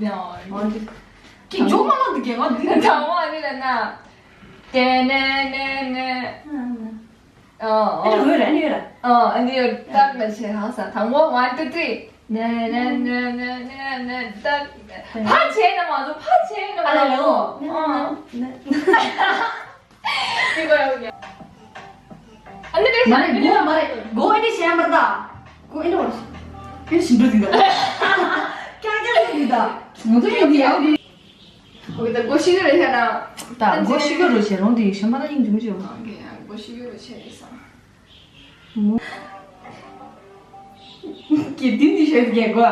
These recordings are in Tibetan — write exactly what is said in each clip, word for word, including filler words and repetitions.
ཡ། ཨོ་འདི། ཀྱི་ཇོ་མ་མ་འདི་གས་ང་འདི་ན། དང་བ་འདི་ན་ན། དེ་ནས་ནས་ནས། ཨ་ཨ། ཨ་འདི་ཡོད་ར་འདི་ཡོད་ར། ཨ་ཨ་འདི་ཡོད་ར་ཏག་ལ་བྱེད་ཧ་ས། དང་བ་one two three། ནས་ནས་ནས་ནས་ནས་ནས་ཏག་ཕ་བྱས་ན་མ་བཟོ་ཕ་བྱས་ན་མ་ཨ་ལ་བཟོ། ལོ། ཨ། ཨ་ནི་རེད། མ་རེད་མགོ་མ་རེད་མགོ་ཨེ་འདྲ་བྱས་མ་རེད་ད། མགོ་ཨེ་འདྲ་བར་ཞིག་ཨེ་ཞིག་འགྲོ་འདུག་ད། ཀྱང་ཀྱང་འགྲོ་འདུག་ད། ངོ་ཚ་ཡིན་འདི་ཡག་འདི། ཨོ་ད་མགོ་ཤི་གི་རེད་ཤ་ན། ད་མགོ་ཤི་གི་རེད་ཤ་རོང་དེ་ཞིམ་པ་ན་ཡིན་འདུག་མི་ཤེས། ཨོ་ཀེ་མགོ་ཤི་གི་རེད་ཤ་རེད་ས། གི་དིན་དི་ཤོད་གེ་གོ།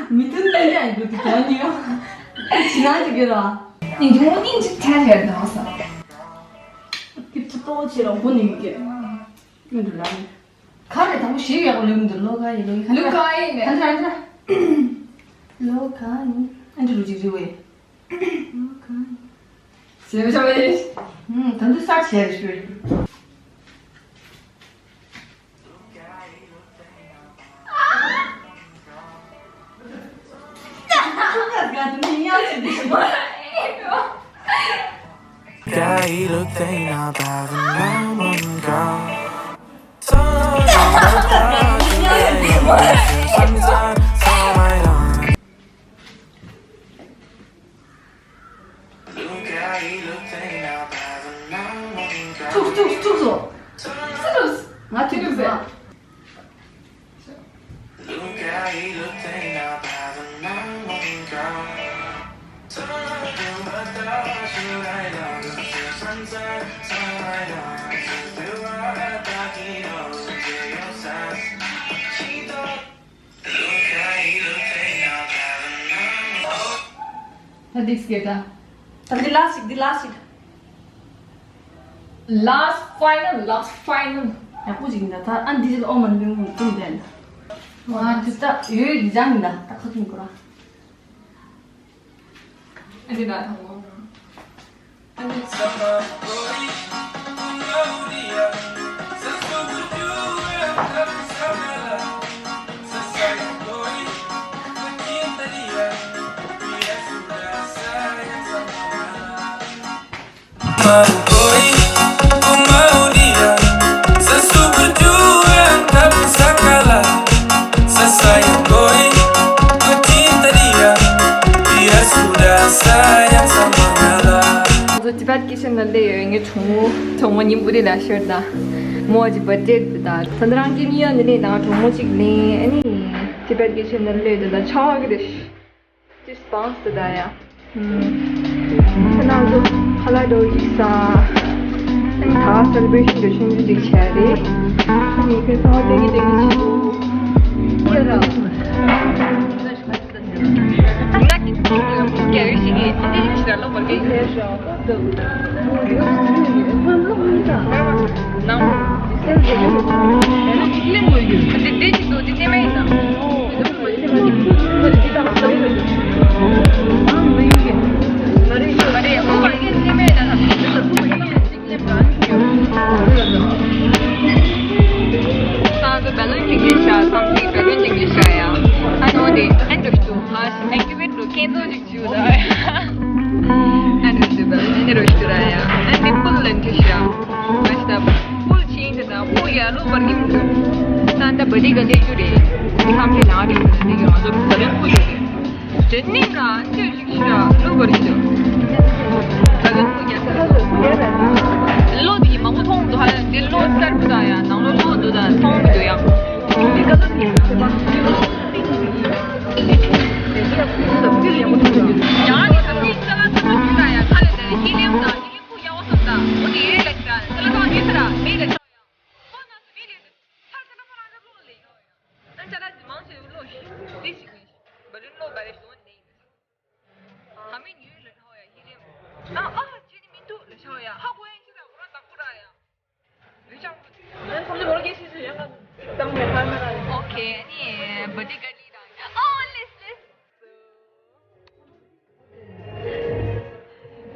མི་དུན་ཏན་ཡང་འགྲོ་དུས་གང་ཡིན། ཕྱི་ནང་གི་གི་ར། ནི་ཡོང་ནི་ཅིག་ཆ་ཡོད་ན་ས། ཀི་ཏུ་ཏོ་ཆེ་ར་འགོ་ནི་གི། མི་འདུག་ལ། ཁ་རེ་དང་པོ་ཞིག་ཡག་ལུག་འདུག་ལོ་ག་ཡི་ལོ་ཡི། ལུག་ག་ཡི་ནས། ཨ་འདྲ་ཨ་འདྲ། ལོ་ག་ཡི། ཨ་འདྲ་ལུག་ཅིག་རི་བས། ལོ་ག་ཡི། ཟེར་བ་ཡིན། ད་འདི་སར་བྱས་རེ་ཞུ། ཐུག་ཐུག་ཐུག་སོ། སི་ལུས། ང་ཐུག་ཐུག་ཟེར། ད་འདིག་སྐད་ད། ད་འདི་ལ་ཞིག་འདི་ལ་ཞིག last final last final ཡག་པོ་ཞིག་འདི་ད་ཨ་འདི་ལ་ཨོ་མ་འདི་མོ་འདི་འདྲ་འདི་ད་ཡོད་འདི་ཅང་འདི་ད་ད་ཁ་ཐུང་གོ་ར། ཨ་འདི་ན་དང་པོ། ང་ཚོ་Tibet Kitchen ལ་སླེབས་ཡོད། ངའི་གྲོགས་མོ་གྲོགས་མོ་ཉིན་པོ་རི་ལ་ཤོད་ད། མོ་ཨ་ཅི་བར་ཌེ་ད། ད་ནི་རང་གི་ནི་ཡང་ནི་ནི་ནང་གྲོགས་མོ་གཅིག་ལེན། ཨ་ནི་Tibet Kitchen ལ་སླེབས་ད་ད་ཆགས་ཀྱི་རེད། ཅི་སྤངས་ཏེ་ད་ཡ། ཁྱེད་རང་ཚོ་ཁ་ལག་འདྲ་བོ་ཞིག་ཟ། ཨ་ནི་ད་སེ་ལེ་བྷི་རེ་ཤན་འདྲ་ཆུང་ཆུང་ཅིག་བྱས་རེད། ཨ་ནི་ཁྱེད་ཚོ་ལྟ་གི་ལྟ་གི་ཆེ་བོ། ཁྱེད་རང་། ང་གི་ཅི་ཡོད་རྒྱལ་ཡོད་ཞིག་གིས་འདི་འདྲ་ཞིག་ལ་ལོ་བར་གི་ཁྱེད་ཤོག་ནང་། འདི་འདི་ཅིག་འདུག་འདི་ནས་མ་ཡིན་ན། ད་ང་ཚོ་བེ་ལུན་ཅིག་ལས་བཞག་བསམ་གྱི། བེ་ལུན་ཅིག་ལས་བཞག་ཡ། ཨ་ནི་འོ་དེ་ཨེན་ཌི་ཨེག་ཊི་བི་ཊི་ལ་ཨེག་ཊི་བེ་ཊི་འགྲོ་ཁྱེད་ཚོ་ཅིག་བྱུང་ད། ཨ་ནི་འདི་བེ་ལུན་ཨེ་འདྲ་བྱུང་ད་ཡ། ཨ་ནི་པུལ་ལ་འདྲི་བཞག་ང་ཞི་ད་པུལ་ཆེན་དེ་དང་པུལ་ཡ་ལོ་བར་གྱི་མི་འདུག་ད་ད་བ་དེ་ག་ལས་རྒྱུ་རེད། བསམ་གྱི་ནང་རེད། དེ་གི་ང་ཚོ་བེ་ལུན་པུལ་ཡོད་རེད། དེ་ནི་ང་ཚོས་ཅིག་ཤི་ར་ལོ་བར་གྱི་ད་ག་ནུ་ཡ་ལོ་དེ་མང་པོ་མཐོང་འདུག་ཧ་ཡ། དེ་ལོ་གསར་པོ་དང་ཡ་ནང་ལོ་ལོ་འདུག་ད་མཐོང་མི་འདུག་ཡ། དེ་ག་ལོ་ནི་ཡང་ནི་ད་དེ་ས་ལ་ས་ལ་ཞུ་ད་ཡ། ཁ་ལ་དེ་ཧི་ལིམ་ད་ཧི་ལིམ་པུ་ཡ་བོ་སོང་ད། འོ་དེ་ཡེ་ལ་ཞུ་ད་ས་ལ་ཐང་ཡེ་ས་ར་མེ་ལ་ཆོ་ཡ། ཁོ་ན་སུ་མེ་ལ་ཡེ་ད་ས་ལ་ཁ་ལ་ཁོ་རང་ཅག་ལོ་ལ་ཡོ་ཡ། ཨ་ཅག་ལ་དེ་མང་ཆེ་ལོ། དེ་ཞིག་ཡིན། བ་རིན་ལོ་བ་རེ་ཞོན་ནས་ཡིན། ཧ་མི་ཉུལ་ལ་ཤོག་ཡ་ཧི་རེམ། ཨ་ཨ་ཅི་ནི་མི་འདུག་ལ་ཤོག་ཡ་ཧ་གོ་ཡ་ཤི་ར་ཁོ་རང་དག་པོ་ར་ཡ། ལི་ཅང་། ཨོ་ཁེ་ནི་བ་ཏི་ཀ་ལི་ར། ཨོ་ལིས་ལིས།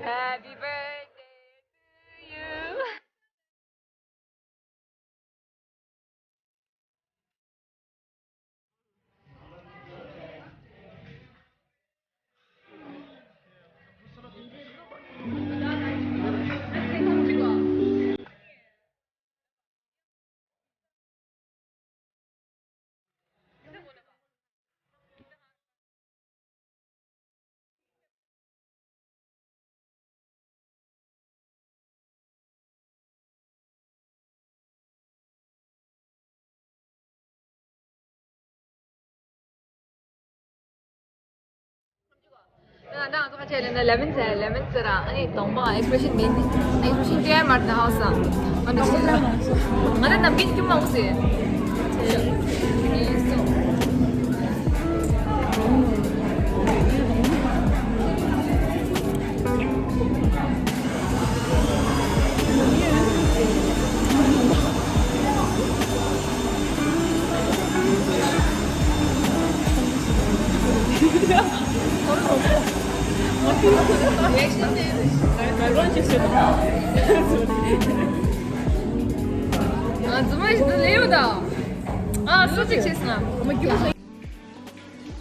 Happy birthday to you. ང་ཚོ་ཁ་ཆེ་ལེ་ན་ལེ་མན་ཟེར་ལེ་མན་ཟེར་ཨ་ནི་གདོང་པ་ཨེག་སི་པི་རེ་ཤན་མེད་ནི་ཨེག་སི་པི་རེ་ཤན་ཅི་ཡང་མ་རེད་ཧའོ་སང་། ང་ཚོ་ང་ཚོ་ནམ་རྒྱུན་ཁྱུ་མང་སེ།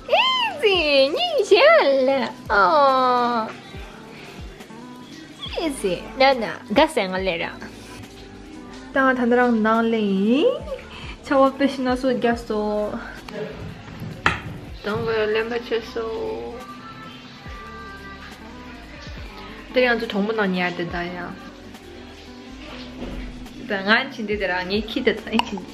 ཨ་ཙི་ཉིན་ཞལ་ལ་ཨོ། ཨེ་ཟེ་ན་ན་དགའ་སེ་ང་ལེ་ར། ད་ང་ད་ནི་རང་ནང་ལེ་ཡིན། ཆ་བ་དཔེ་ཤི་ན་སོ་རྒྱ་སོ། དང་བ་ལེན་པ་ཆེ་སོ། དེ་ཡང་ཚོ་གྲོང་པོ་ནང་ཉལ་དེ་ད་ཡང་། ད་ང་ཕྱིན་དེ་དེ་ར་ངའི་ཁྱི་དེ་ད་ཡིན་ཕྱིན།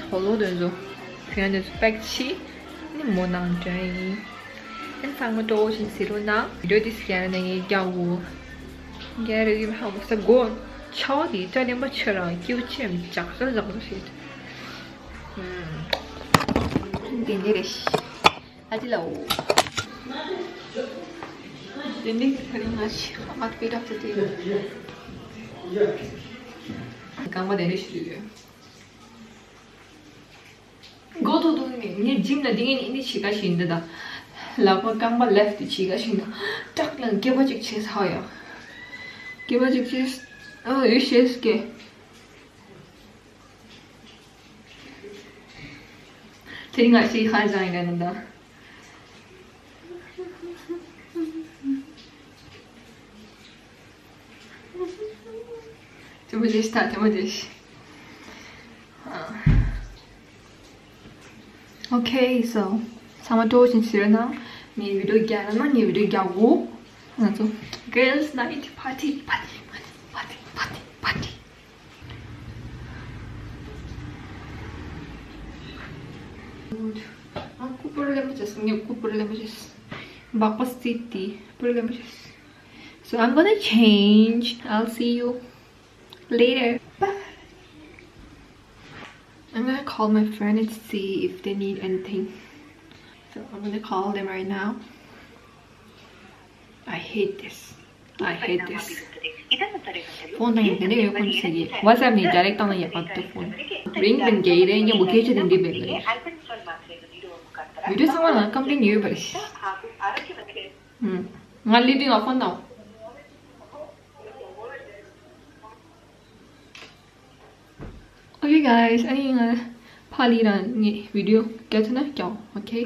ཧོ་ལོ་དོན་ཚོ་ཁྱོད་དོན་ཚོ་པེག་ཕྱི་ནི་མོ་ནང་འདྲ་ཡིན། ཨན་ཚང་མ་སྤྲོ་བོ་ཞིག་ཟེར་རོ་ན་བི་ཌིའོ་དེ་སི་ཀེ་ན་ནས་ངའི་རྒྱ་བོ་རྒྱ་རེ་ཡིན་ཧ་མོ་ས་གོ་ཆའོ་དེ་ཏྲ་ལེན་པ་ཆ་རང་ཀྱུ་ཆེམ་ཇག་ས་ཇག་ས་ཞིག་དེ་འདི་རེད། ཨ་ཅི་ལའོ། དེ་ནི་ཁ་རི་ང་ཤི་ཁ་མ་པི་རག་ཏུ་དེ། རྐང་པ་དེ་ནི་ཤི་དུ་ཡོད། མགོ་ཐོག་ཏུ་ནི་ངས་ཇིམ་ལ་འདི་ངས་ནི་ནི་ཤི་ཁ་ཤི་འདི་ད། ལག་པ་རྐང་པ་ལེཕ་ཏུ་ཤི་ཁ་ཤི་འདི། ཏྲག་ལ་སྐེད་པ་གཅིག་ཆེ་ས་ཡ། སྐེད་པ་གཅིག་ཆེ། ཨ་ཡོད་ཤེས་ཀྱི། དེ་ང་ཤི་ཁ་ཅང་ཡིན་ན་ད། དེ་མོ་བྱས་ཤི་ད་དེ་མོ་བྱས་ཤི། Okay, so ཚང་མ་སྤྲོ་བོ་ཞིག་ཟེར་ན་ངའི་བི་ཌིའོ་རྒྱག་ན་ངའི་བི་ཌིའོ་རྒྱག་གོ། ང་ཚོ་girls night party, party, party, party, party, party. ཨ་ཀུ་པུར་ལེན་པ་བྱས། ངས་ཀུ་པུར་ལེན་པ་བྱས། སྦག་པ་སི་ཏི་པུར་ལེན་པ་བྱས། So I'm gonna change. I'll see you later. Bye. I'm gonna call my friend and see if they need anything. So I'm gonna call them right now. I hate this. I hate this. ཕོན་དང་ཡང་དེ་འདྲ་ཡོད་ཁོ་ན་ཟེར་གྱི། WhatsApp ནས་direct བཏང་ན་ཡག་པ་འདུག་ཕོན། Ring དང་རྒྱ་ཡི་རེ་ཉམ་པོ་སྐད་ཆ་དེ་འདྲ་མེད་ལ་ཡ། བི་ཌིའོ་ཚང་མ་ལ་ཀམ་པི་ལེན་ཡོད་པ་རེད། ང་ལི་ཏི་ང་ཕོན་དང་། Okay guys, ཨ་ནི་ང་ཕ་ལི་རང་ངའི་བི་ཌིའོ་སྐྱོད་ཐུབ་ན་སྐྱོད། Okay.